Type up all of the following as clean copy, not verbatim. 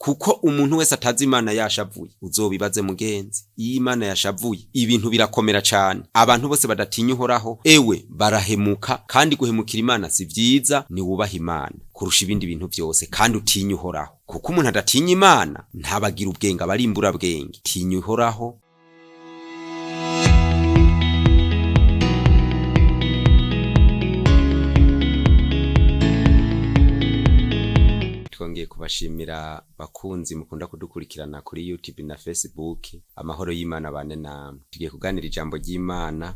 Kuko umuntu wese atazi Imana yashavuye, uzobibaze mugenzi, iyo Imana yashavuye ibintu birakomera cane. Abantu bose badatinya Uhoraho, ewe, barahemuka, kandi guhemukira Imana si vyiza. Ni wubaha Imana kurusha ibindi bintu vyose, kandi utinye Uhoraho, kuko umuntu adatinya Imana ntabagira ubwenge, aba ari imburabwenge. Tinya Uhoraho. Twongeye kubashimira, bakunzi mukunda kudukurikirana kuri YouTube na Facebook. Amahoro y'Imana bane namwe. Tugiye kuganira ijambo ry'Imana.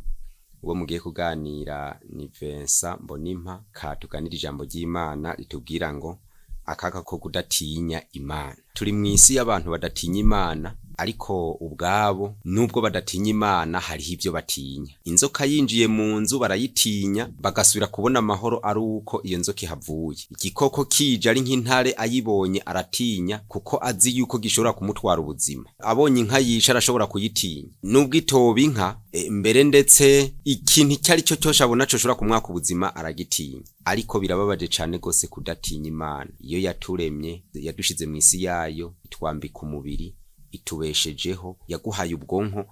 Uwo mugiye kuganira ni Vincent Mbonimpa. Ka tuganira ijambo ry'Imana ritubwira ngo akaga ko kudatinya Imana. Turi mu isi y'abantu badatinya Imana, ariko ubwabo nubwo badatinya Imana hariho ibyo batinya. Inzoka yinjiye mu nzu barayitinya, bagasubira kubona amahoro ari uko iyo nzoka ihavuye. Igikoko kije ari nk'intare, ayibonye aratinya, kuko azi yuko gishobora kumutwara ubuzima. Abonye inka yica arashobora kuyitinya, nubwo itoba inka. Mbere ndetse ikintu icyo ari cyo cyose abona coshobora kumwaka ubuzima aragitinya. Ariko birababaje cane gose kudatinya Imana, iyo yaturemye, yadushize mu isi yayo, itwambika umubiri, itubeshejeho, yaguhaye ubwonko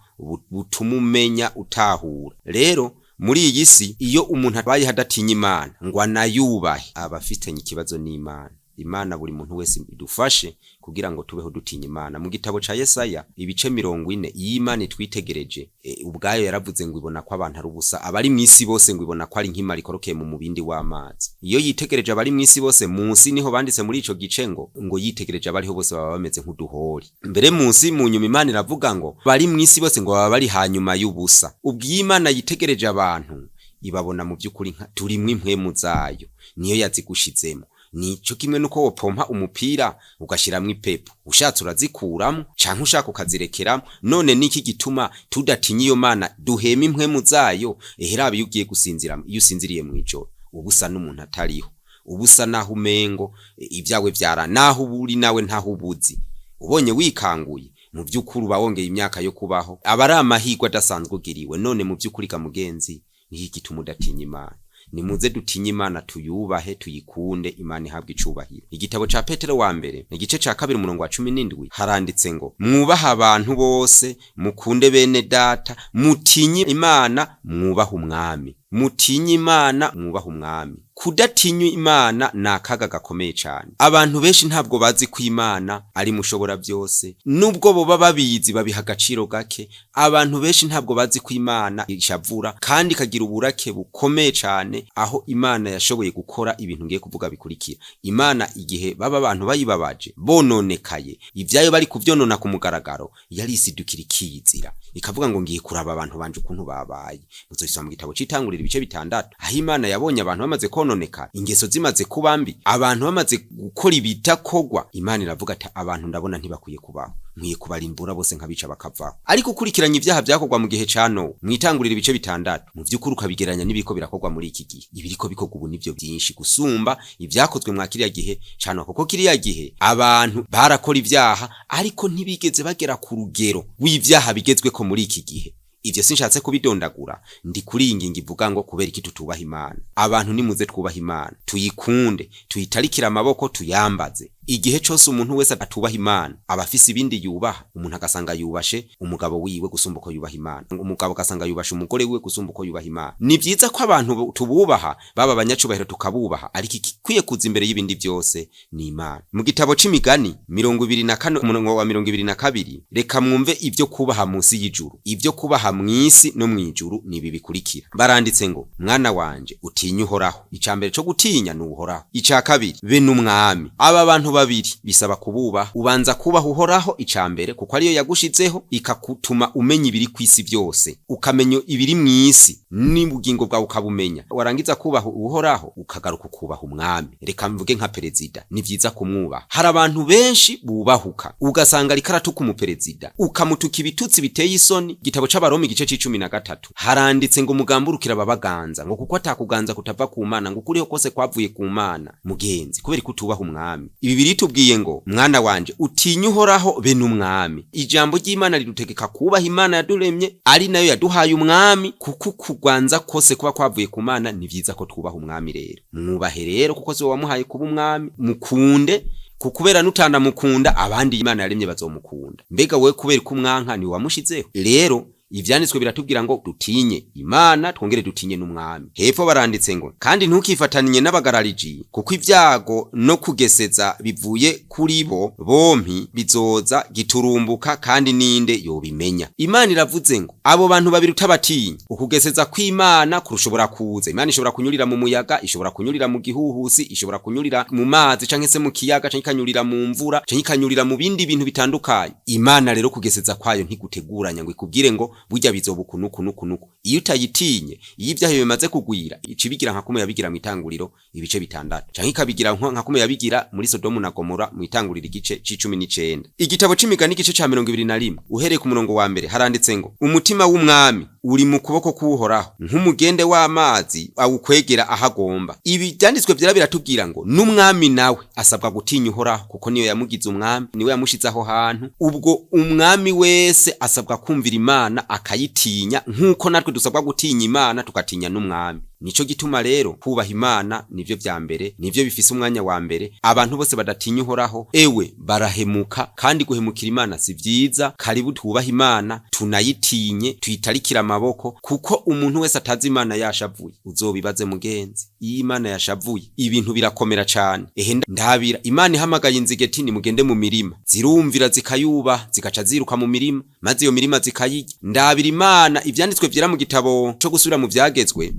butuma umenya, utahura. Rero muri iyi si, iyo umuntu abayeho adatinya Imana ngo anayubahe, aba afitanye ikibazo n'Imana. Imana buri muntu wese idufashe kugira ngo tubeho dutinya Imana. Mu gitabo ca Yesaya ibice 40, iyo Imana itwitegereje, ubwayo yaravuze ngo ibona ko abantu ari ubusa, abari mw'isi bose ngo ibona ko ari nk'imara ikorokeye mu mubindi w'amazi. Iyo yitegereje abari mw'isi bose, munsi niho banditse muri ico gice ngo yitegereje abariho bose baba bameze nk'uduhori. Mbere munsi mu nyuma Imana iravuga ngo bari mw'isi bose ngo baba bari hanyuma y'ubusa. Ubwo iyo Imana yitegereje abantu, ibabona mu by'ukuri nka turimwo impwemu zayo, niyo yazigushizemo. Nico kimwe nuko wopompa umupira ugashiramwo ipepo, ushatse urazikuramwo canke ushaka ukazirekeramwo. None niki gituma tudatinya iyo Mana duhema impwemu zayo? Eheraba iyo ugiye gusinzira, iyo usinziriye mw'ijoro, uba usa n'umuntu atariho, uba usa naho umengo ibyawe vyara naho uba uri nawe ntaho ubuzi. Ubonye wikanguye, mu by'ukuri uba wongeye imyaka yo kubaho, aba ari amahirwe adasanzwe ugiriwe. None mu by'ukuri ga mugenzi, niki gituma udatinya Imana? Nimuze dutinye Imana, tuyubahe, tuyikunde. Imana ihabwa icubahiro. Igitabo ca Petero wa mbere, igice ca 2, umurongo wa 17, haranditse ngo mwubahe abantu bose, mukunde bene data, mutinye Imana, mwubahe umwami. Mutinye Imana, mwubahe umwami. Kudatinya Imana ni akaga gakomeye cyane. Abantu benshi ntabwo bazi ko Imana ari mushobora byose. Nubwo boba babizi, babiha agaciro gake. Abantu benshi ntabwo bazi ko Imana ishavura kandi ikagira uburake bukomeye cyane, aho Imana yashoboye gukora ibintu ngiye kuvuga bikurikira. Imana igihe baba abantu bayibabaje, bononekaye, ibyayo bari kuvyonona ku mugaragaro, yarisidukira ikiyizira, ikavuga ngo ngiye kuraba abantu banje ukuntu babaye. Muzobisoma mu gitabo c'Itangurira ibice 6, aho Imana yabonye abantu bamaze kononeka, ingeso zimaze kuba mbi, abantu bamaze gukora ibitakogwa. Imana iravuga ati abantu ndabona ntibakwiye kubaho, nkwiye kubarimbura bose nkabica bakavaho. Ariko ukurikiranye ibyaha byakorwa mu gihe ca Nowa mwitangurira ibice 6, mu vy'ukuri ukabigereranya n'ibiriko birakorwa muri iki gihe, ibiriko bikorwa ubu nivyo byinshi gusumba ibyakozwe mwa kiriya gihe ca Nowa, kuko kiriya gihe abantu barakora ibyaha, ariko ntibigeze bagera ku rugero rw'ibyaha bigezweko muri iki gihe. Ivyo sinshatse kubidondagura, ndi kuri iyi ngingo ivuga ngo kubera iki tutubaha Imana. Abantu nimuze twubaha Imana, tuyikunde, tuyitarikire amaboko, tuyambaze igihe cose. Umuntu wese atubaha Imana aba afise ibindi yubaha. Umuntu agasanga yubashe umugabo wiwe gusumba uko yubaha Imana, umugabo agasanga yubashe umugore wiwe gusumba uko yubaha Imana. Ni vyiza ko abantu tububaha, baba abanyacubahiro tukabubaha, ariko ikikwiye kuza imbere y'ibindi byose ni Imana. Mu gitabo c'Imigani 24, umurongo wa 22, reka mwumve ibyo kubaha munsi y'ijuru, ibyo kubaha mw'isi no mw'ijuru ni ibi bikurikira. Baranditse ngo mwana wanje, utinye Uhoraho. Ica mbere co gutinya ni Uhoraho. Ica kabiri, be n'umwami. Aba bantu babiri bisaba kububaha. Ubanza kubaha Uhoraho ica mbere, kuko ariyo yagushizeho, ikakutuma umenya ibiri kw'isi byose, ukamenya ibiri mw'isi n'ubugingo bwawe ukabumenya. Warangiza kubaha Uhoraho, ukagaruka ukubaha umwami. Reka mvuge nka perezida, ni vyiza kumwubaha. Hari abantu benshi bubahuka, ugasanga ariko aratuka umuperezida, ukamutuka ibitutsi biteye isoni. Igitabo c'Abaroma igice c'13 haranditse ngo mugamburukira ababaganza, ngo kuko atakuganza kutava ku Mana, ngo ukuriho kose kwavuye ku Mana. Mugenzi, kubera ko utubaha umwami? Ibi biritubwiye ngo mwana wanje, utinye Uhoraho be n'umwami. Ijambo ry'Imana ridutegeka kubaha Imana yaduremye, ari nayo yaduhaye umwami, kuko kuganza kose kuba kwavuye ku Mana. Ni vyiza ko twubaha umwami. Rero mwubahe rero, kuko si wowe wamuhaye kuba umwami. Mukunde. Kukubera nutanamukunda, abandi Imana yaremye bazomukunda. Mbega wewe kubera ko umwanka, ni wamushizeho? Rero ivyanditswe biratubwira ngo dutinye Imana, twongere dutinye n'umwami. Hepfo baranditse ngo: "Kandi ntukifatanye n'abagarariji, kuko ibyago no kugeseza bivuye kuri bo bompi bizoza giturumbuka, kandi ninde yobimenya?" Imana iravuze ngo abo bantu babiri utabatinya, ukugeseza kw'Imana kurushobora kuza. Imana ishobora kunyurira mu muyaga, ishobora kunyurira mu gihuhusi, ishobora kunyurira mu mazi canke se mu kiyaga, canke ikanyurira mu mvura, canke ikanyurira mu bindi bintu bitandukanye. Imana rero kugeseza kwayo ntiguteguranya ngo ikubwire ngo burya bizoba uku nuku nuku nuku. Iyo utayitinye, iyo ibyaha bimaze kugwira, ica ibigira nka kumwe yabigira mu Itanguriro ibice 6, canke ikabigira nka kumwe yabigira muri Sodomu na Gomora mu Itanguriro igice c'19. Igitabo c'Imigani igice ca 21, uhereye ku murongo wa 1, haranditse ngo: "Umutima w'umwami uri mu kuboko k'Uhoraho, nk'umugende w'amazi awukwegera aho agomba." Ibi byanditswe vyera biratubwira ngo n'umwami nawe asabwa gutinya Uhoraho, kuko niyo yamugize umwami, niwe yamushize aho hantu. Ubwo umwami wese asabwa kumvira Imana, akayitinya, nk'uko natwe dusabwa gutinya Imana, tukatinya n'umwami. Nico gituma rero kubaha Imana nivyo vya mbere, nivyo bifise umwanya wa mbere. Abantu bose badatinya Uhoraho, ewe, barahemuka, kandi guhemukira Imana si vyiza. Karibu twubaha Imana, tunayitinye, tuyitarikire amaboko, kuko umuntu wese atazi Imana yashavuye, uzobibaze mugenzi, iyo Imana yashavuye ibintu birakomera cane. Ehe, ndabira Imana ihamagaye inzigeti: "Nimugende mu mirima", zirumvira, zikayubaha, zikaca ziruka mu mirima, maze iyo mirima zikayirya. Ndabira Imana, ivyanditswe vyera mu gitabo co gusubira mu vyagezwe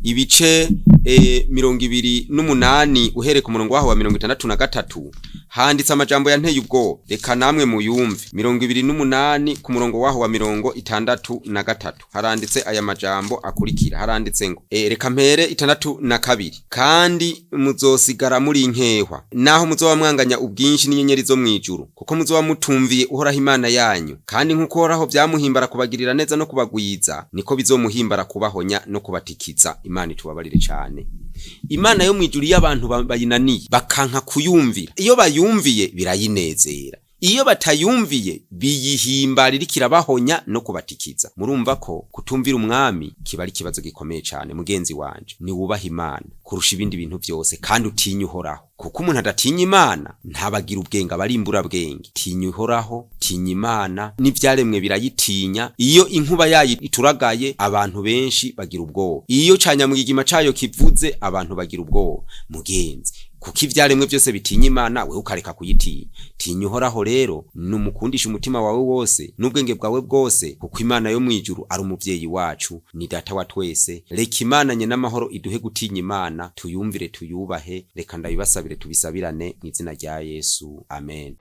ibice 28, uhereye ku murongo waho wa 63, handitse amajambo yanteye ubwoba. Reka namwe muyumve. 28 ku murongo waho wa 63 haranditse aya majambo akurikira. Haranditse ngo, reka mpere 62: "Kandi muzosigara muri inkehwa, naho muzoba mwanganya ubwinshi n'inyenyeri zo mwijuru, kuko muzoba mutumviye Uhoraho Imana yanyu. Kandi nk'uko Uhoraho vyamuhimbara kubagirira neza no kubagwiza, niko bizomuhimbara kubahonya no kubatikiza." Imana itubabarire cane. Imana yo mwijuru, iyo abantu bayinaniye, bakanka kuyumvira, iyo bayumviye birayinezera, iyo batayumviye biyihimbarira ikirabahonya no kubatikiza. Murumva ko kutumvira umwami kiba ari ikibazo gikomeye cane. Mugenzi wanje, ni wubaha Imana kurusha ibindi bintu byose, kandi utinye Uhoraho, kuko umuntu adatinya Imana ntabagira ubwenge, aba ari imburabwenge. Tinya Uhoraho, tinya Imana, n'ivyaremwe birayitinya. Iyo inkuba yayo ituragaye, abantu benshi bagira ubwoba. Iyo canyamwigima cayo kivuze, abantu bagira ubwoba, mugenzi. Kuko ivyaremwe byose bitinya Imana, wewe ukareka kuyitinya. Tinya Uhoraho rero, numukundisha umutima wawe wose n'ubwenge bwawe bwose, kuko Imana yo mwijuru ari umuvyeyi wacu, ni Data wa twese. Reka Imana nye n'amahoro iduhe gutinya Imana, tuyumvire, tuyubahe. Reka ndabibasabire, tubisabirane mu izina rya Yesu, amen.